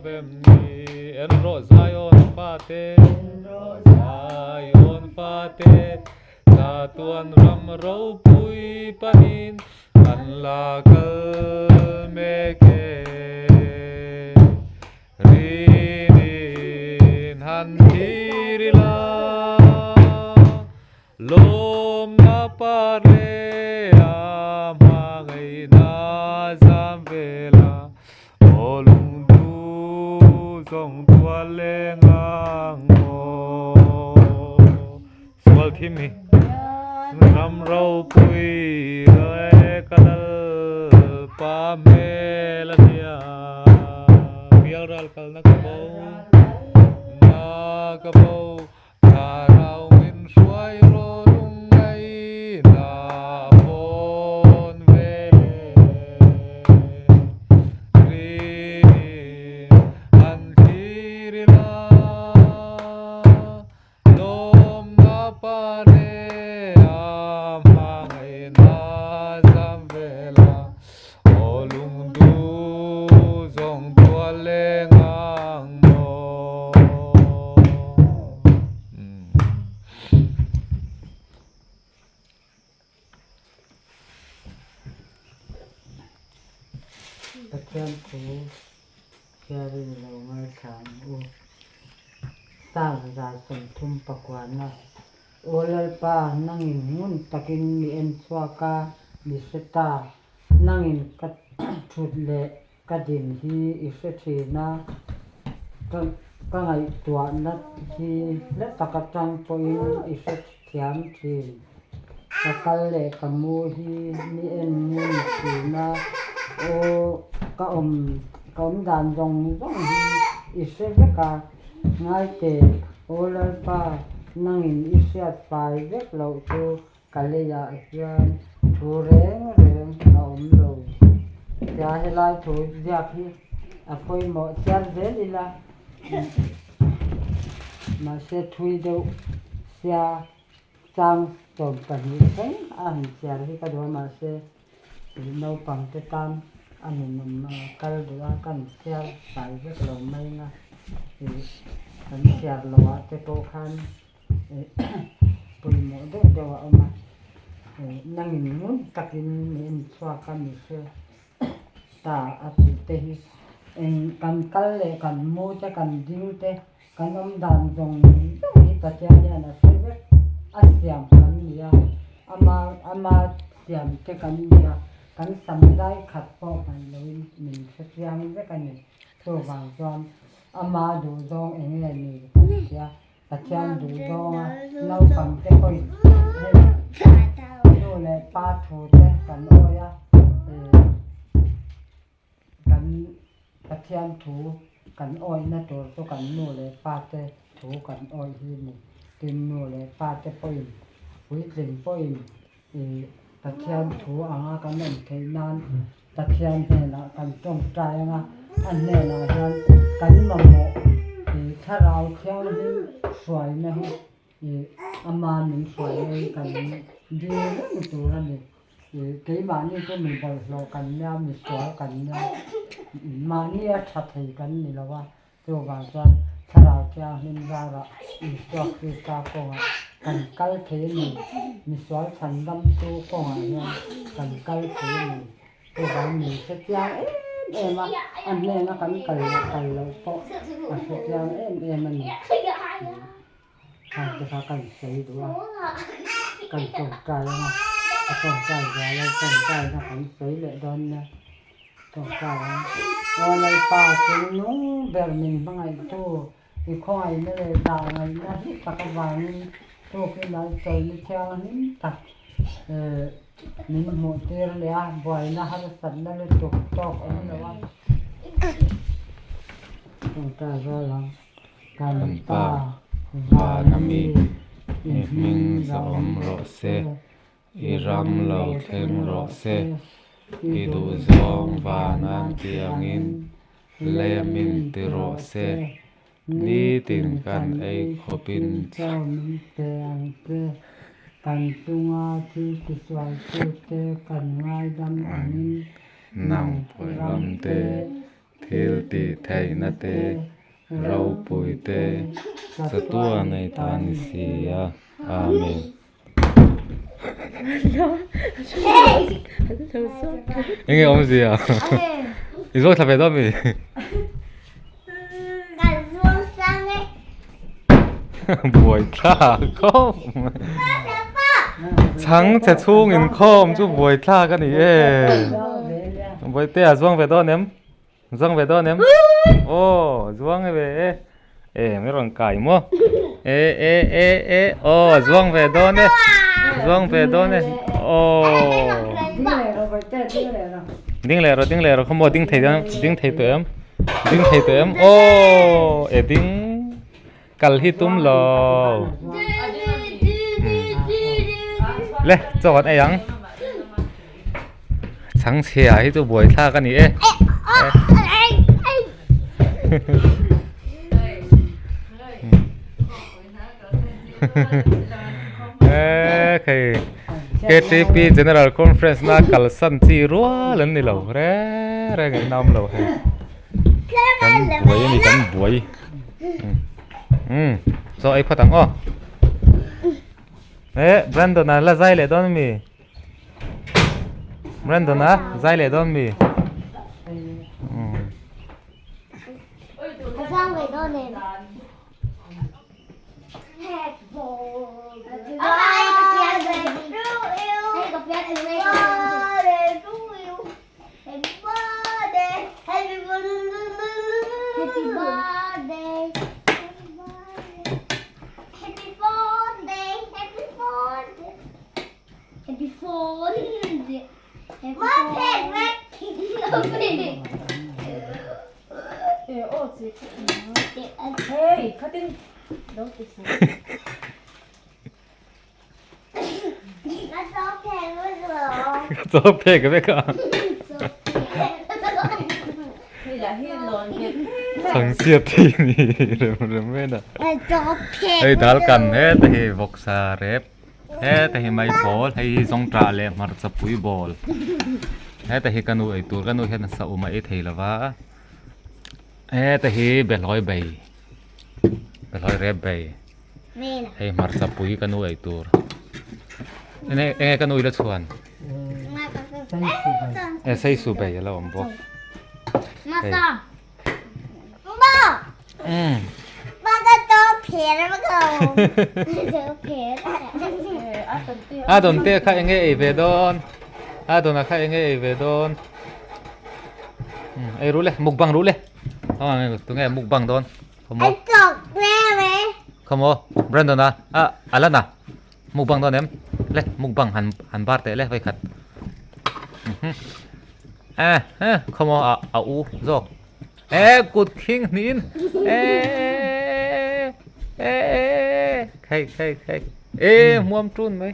lovem ni? En rawh Zion fate, en rawh Zion fate, Chatuan ram ropui panin kan la kal mek e. Rinin han thlir ila, lawmna par leh a hmangaihna zam vela, aw lungdu zawng tual leng ang maw. Sual thim hi ram ropui leh ka Lalpa hmel a nia. Pialral kalna ka bo, na ka bo, thlarau min hruai rawh lungngaihna pawn vel e. Rinin an thlir ila. Lawmna pa leh a hmangaihna zam vela aw lungdu zawng tual leng ang maw. Pathian thu hiarin lo ngaithla ang u. Psalm 139 Aw Lalpa, nangin ngun takin mi en chhuak a, mi hre ta. Nangin ka thut leh ka din hi i hre thin a, ka ka ngaihtuahna hi hla tak atang pawhin i hre thiam thin. Ka kal leh ka mu hi mi en ngun thin a, aw ka awm ka awm dan zawng zawng hi i hre vek a, ngaite aw Lalpa nangin i hriat fai vek loh chu Ka leiah hian thu reng reng a awm lo. Tia helai thu ziak hi a pawimawh chiar zel ila, mahse thui deuh sia chang 12 thleng a han chiar hi ka duh a, mahse naupang te tan a ninawm kal duh a, kan chhiar fai vek lo mai anga kan chhiar loh ah te pawh khan. Pawimawh deuh deuh a awm a, nangin ngun takin mi en chhuak a mi hre ta a tih te hi eng kan kal leh kan mu te kan ding te kan awm dan zawng zawng hi Pathian hian a hre vek a siam kan ni a, ama ama siam te kan ni a, kan sam zai khat pawh hman loin min hre chiang vek a ni. Chuvang chuan ama duhzawng eng nge ni kan ti a. Pathian duh zawnga naupang te pawhin hei nu leh pa thu te kan awi a, kan Pathian thu kan awihna tur chu kan nu leh pa te thu kan awih hi a ni. Tin, nu leh pa te pawhin puitling pawhin Pathian thu anga kan awm theih nan Pathian hnenah kan tawngtai anga a hnenah hian kan mamawh ih thlarau thianghlim hruaina hi ih ama min hruaina hi kan dil reng tur a ni. Ih keimahni chu mi bawlhhlawh kan nia, mi sual kan nia, mahni a tha thei kan ni lo a. Chuvang chuan Thlarau Thianghlim zarah Isua Krista kawngah kan kal thei a ni. Misual chhandamtu kawngah hian kan kal thei a ni. Chuvang min hre chiang em em a, a hnena kan kal leh kal loh pawh a hre chiang em em a ni. Khang te kha kan sawi duh a, kan tawngtai ang a, a tawngtai zual a, tawngtaina kan sawi leh dawn nia, tawngtai ang. Aw Lalpa chung nung ber min hmangaihtu, i khawngaihna leh zahngaihna hlu tak avangin tukin an sawini thianghlim tak min hmuh tir leh a, buaina harsatna lutuk tawk awm lo a. Tawngtai rual ang. Kan Pa, vana mi, i hming zahawm rawh se, i ram lo thleng rawh se, i duhzawng vanan tiangin lei min ti rawh se, nitin kan ei khawpin chaw min pe ang che, kan chunga thil tisualtute kan ngaidam angin nang pawh i ramte. Thil tih theihna te, ropui te, chatuah nei ta ni si a. Amen. Enge awmzia? I zawk thla ve dawn mi? Buai thlak khawp mai. Chhang chhe chhung inkhawm chu buai thlak a ni e. Bawihtea zuang ve dawn em? Zuang ve dawn em? Aw zuang ve e. E min rawn kai maw? E e e e aw zuang ve dawn e. Zuang ve dawn e. Aw. Ding leh rawh ding leh rawh khawmaw ding thei dawn ding thei tawh em? Ding thei tawh em? Aw e ding kal hi tum lo. Le chaw kan ei ang. Chhangchhia hi chu buaithlak a ni e. E khei KTP General Conference na kalsan chi rual an ni lo re reng in awm lo hei. Kan buai a ni kan buai. Um chaw ei phawt ang aw. E Brandon a la zai leh dawn ami? Brandon a zai leh dawn mi? Chaw phek vek a. Chhangchhiat thei ni rem rem mai na. Hei dal kan heta hi vawksa rep heta hi mai pawl hei hi zawngṭah leh hmarcha pui bawl heta hi ka nu ei tur ka nu hian a sa um a ei thei lova heta hi behlawi bei behlawi rep bei. Hei hmarcha pui ka nu ei tur. Enge enge ka nu ila chhuan? E sei su bei ala awm bawk. Hei. Mm. A don te kha enge ei ve dawn. A dona kha enge ei ve dawn. Ei ru le mukbang ru le. Tunge mukbang dawn. Khawmaw Khawmaw Brandon a ah Alana mukbang dawn em le mukbang han han bar teh le vawikhat eh eh khawmaw a a u zawk eh kut khing hnihin eh eh khai khai khai eh hmuam tun mai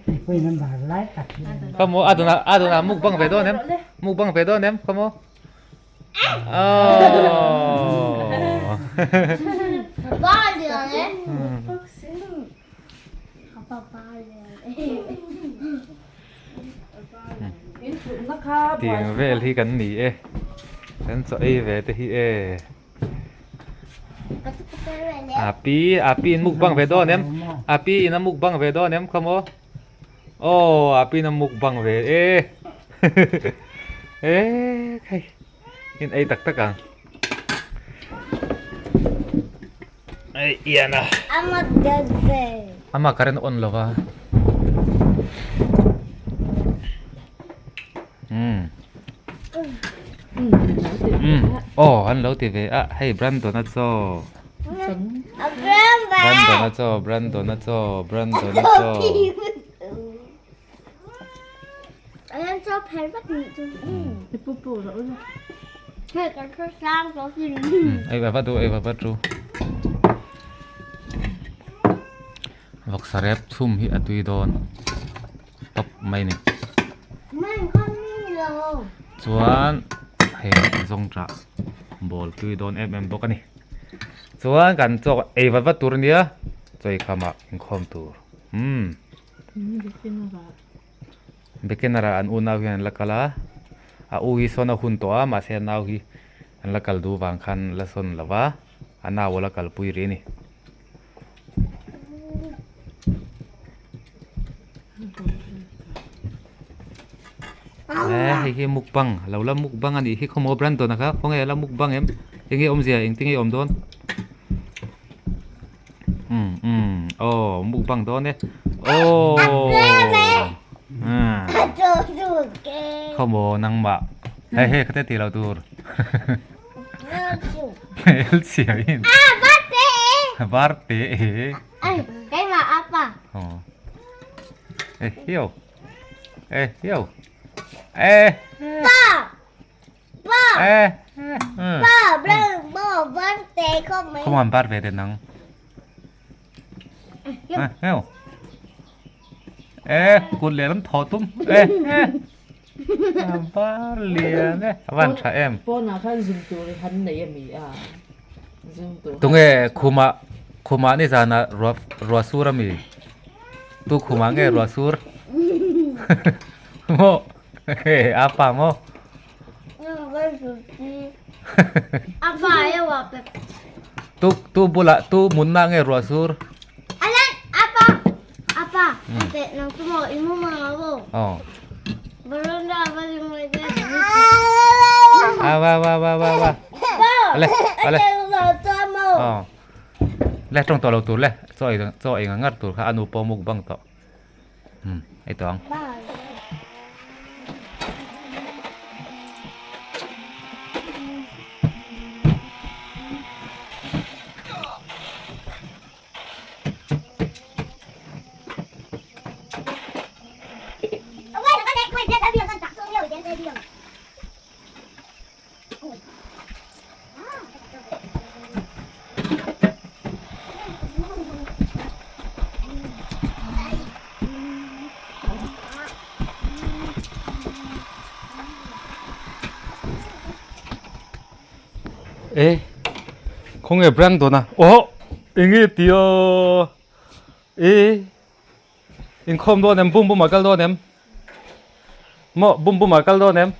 khawmaw a dona a dona mukbang ve dawn em mukbang ve dawn em khawmaw Tiang vel hi kan ni e kan chaw ei ve te hi e api api in mukbang ve dawn em api in a mukbang ve dawn em khaw maw Aw a pin a mukbang ve e e khai in ei tak tak ang ei ian a ama current on lova um um aw an lo ti ve a hei Brandon a chaw Brandon a chaw Brandon a chaw Brandon a chaw Ei va va du ei va va tu Vawksa rep chhum hi a tui dawn tawp mai ni chuan hei zawngṭah ball tui dawn em em bawk a ni chuan kan chaw ei vat vat tur a nia chaw ei khamah inkhawm tur umm beginner ah an unau hian an la kal a a u hi sawn a hun tawh a mahse a nau hi. An la kal duh vang khan la sawn lo va, a nau a la kalpui rih a ni. Eh hei hi mukbang lo la mukbang a nih hi khawmaw Brandon a kha khawnge a la mukbang em enge awmzia engtin nge awm dawn umm umm aw mukbang dawn e aww umm khawmaw nangmah hei hei khate tih loh tur hmel chhia in varte e. Ê hiu Ê hiu Ê Ê Không ăn bát về để nắng Ê hiu Ê cút leh lam thaw tum Ê ê Var lian e Van tha em Pawnah khan zung tur i han nei a mi a zung tur Tunge khumah khumah ni zanah ruah ruah sur a mi Tu khumah nge ruah sur Maw a pa maw Tu tu bulah tu munna nge ruah sur Aw A va va va va va Ale ale Aw Le tawng tawh lo tur le chaw ei chaw ei ngar ngar tur kha a nu pawh mukbang tawh umm ei tawh ang. E khawnge Brandon a aw enge tih aw e inkhawm dawn em bum bum ah kal dawn em maw bum bum ah kal dawn em.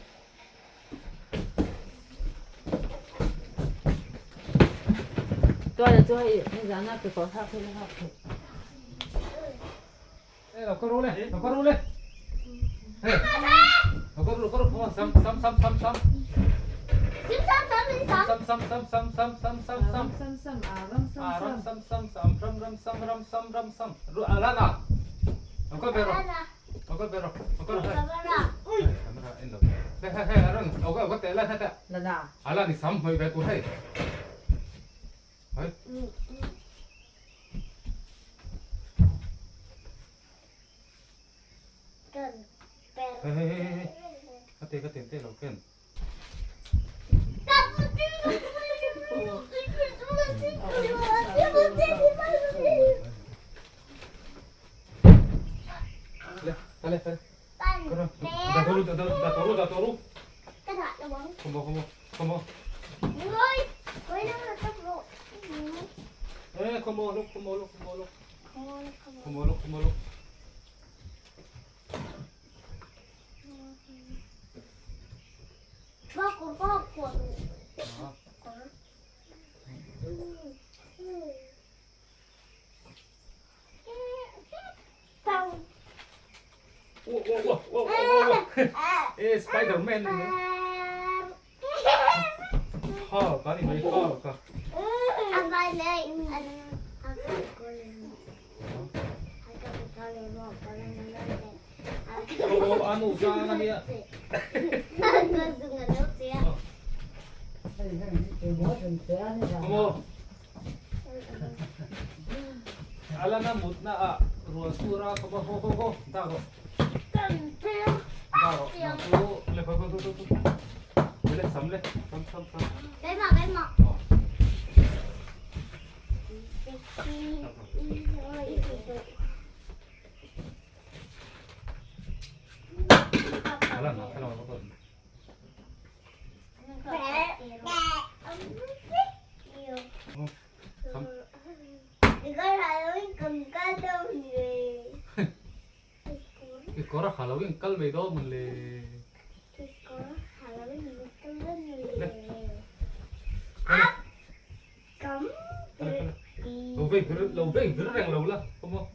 vei vir lo vei vir reng lo la awm aw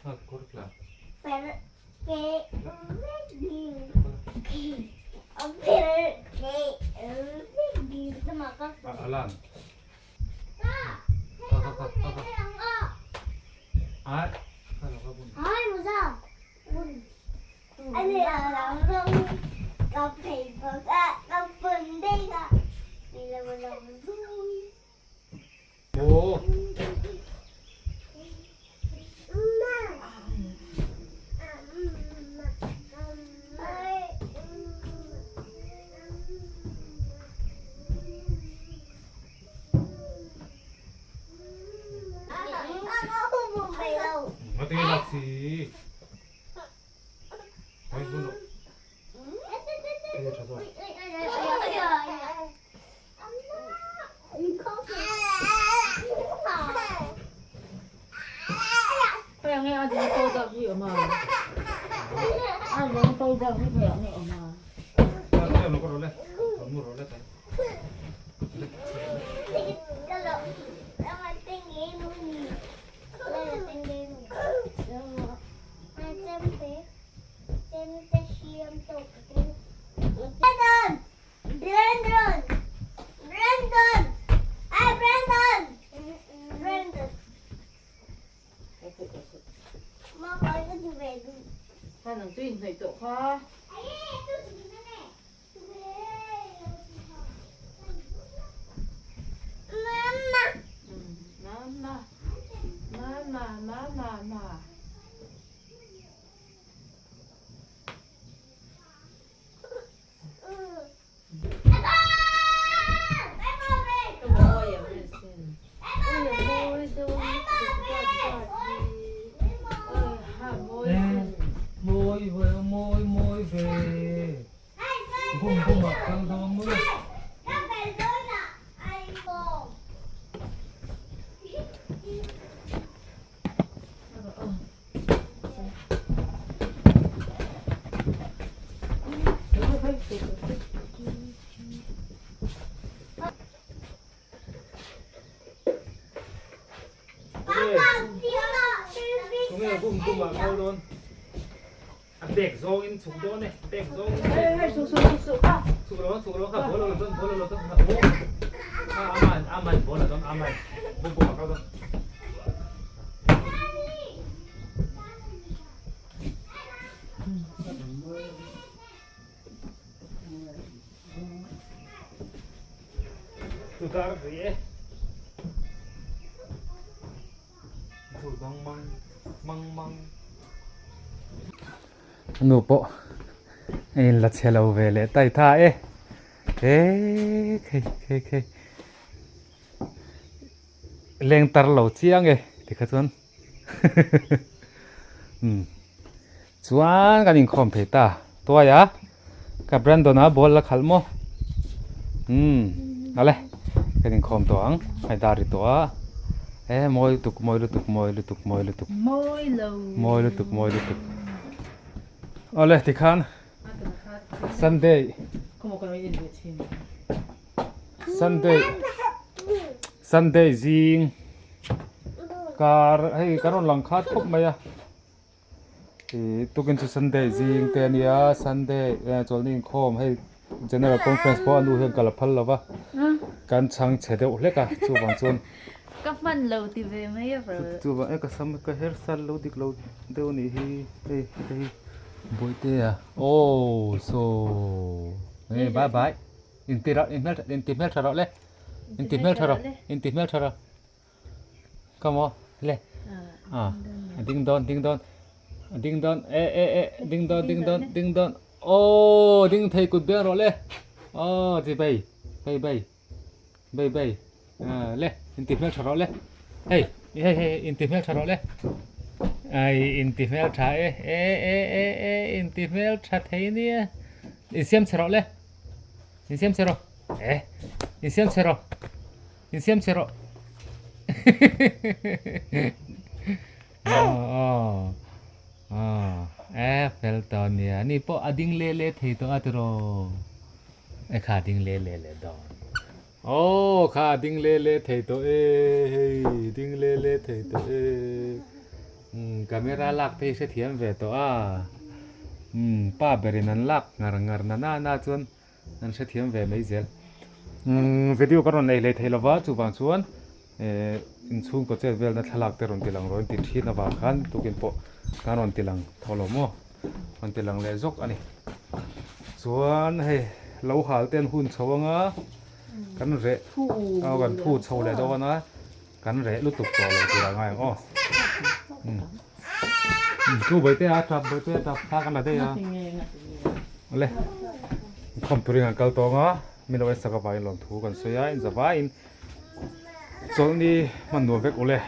ha kawr tla. Alan. Nu pawh a in la chhe lo ve leh tai tha e he khei khei khei leng tar lo chiang e tikha chuan umm chuan kan inkhawm thei ta tuai a ka Brandon a ball la khalh maw umm awle kan inkhawm tawh ang hei dar ri tawh a e mawi lutuk mawi lutuk mawi lutuk mawi lutuk mawi lutuk mawi lutuk awle tikhan Sunday Sunday Sunday zing kar hei kan rawn lang khat khawp mai a ih tukin chu Sunday zing te a nia Sunday chawlhni inkhawm hei General Conference pawh a nu hian ka la phal lo va kan chhang chhe deuh hlek a chuvang chuan Ka hman lo ti ve mai a ro. Chuvang e ka sam ka hair style lo dik lo deuh a nih hi hei heta hi Bawihtea aw saw hei bye bye inti rah in hmeltha inti hmeltha rawh le inti hmeltha rawh inti hmeltha rawh come on le ah a ding dawn ding dawn a ding dawn e e e ding dawn ding dawn ding dawn aw ding thei kut biang rawh le aw chi bay bay bay bay bay ah le inti hmeltha rawh le hei hei hei inti hmeltha rawh le ai inti hmeltha e e e e e inti hmeltha thei nia insiam chhe rawh le insiam chhe rawh e insiam chhe rawh insiam chhe rawh aw aw aw e fel tawh nia ni pawh a ding le le thei tawh a tiraw. E kha ding le le le dawn. Aw kha ding le le thei tawh e hei ding le le thei tawh e umm camera lak te hi hrethiam ve tawh a umm pa berin an lak ngar ngar na na na chuan an hrethiam ve mai zel umm video kan rawn nei hlei thei lova chuvang chuan eh inchhungkaw chet velna thlalak te rawn ti lang rawh in ti thin avang khan tukin pawh kan rawn ti lang tho lo maw rawn ti lang leh zawk a ni chuan hei lo hal te an hun chho anga kan reh aw kan phu chho leh dawn a kan reh lutuk tawh lo tur a ngai ang aw umm chu bawihte a tap bawihte a tap thla kan la daih a awle inkhawm turin an kal tawng a min lo en sak avangin lawmthu kan sawi a inzavaiin chawlhni hman nuam vek ule.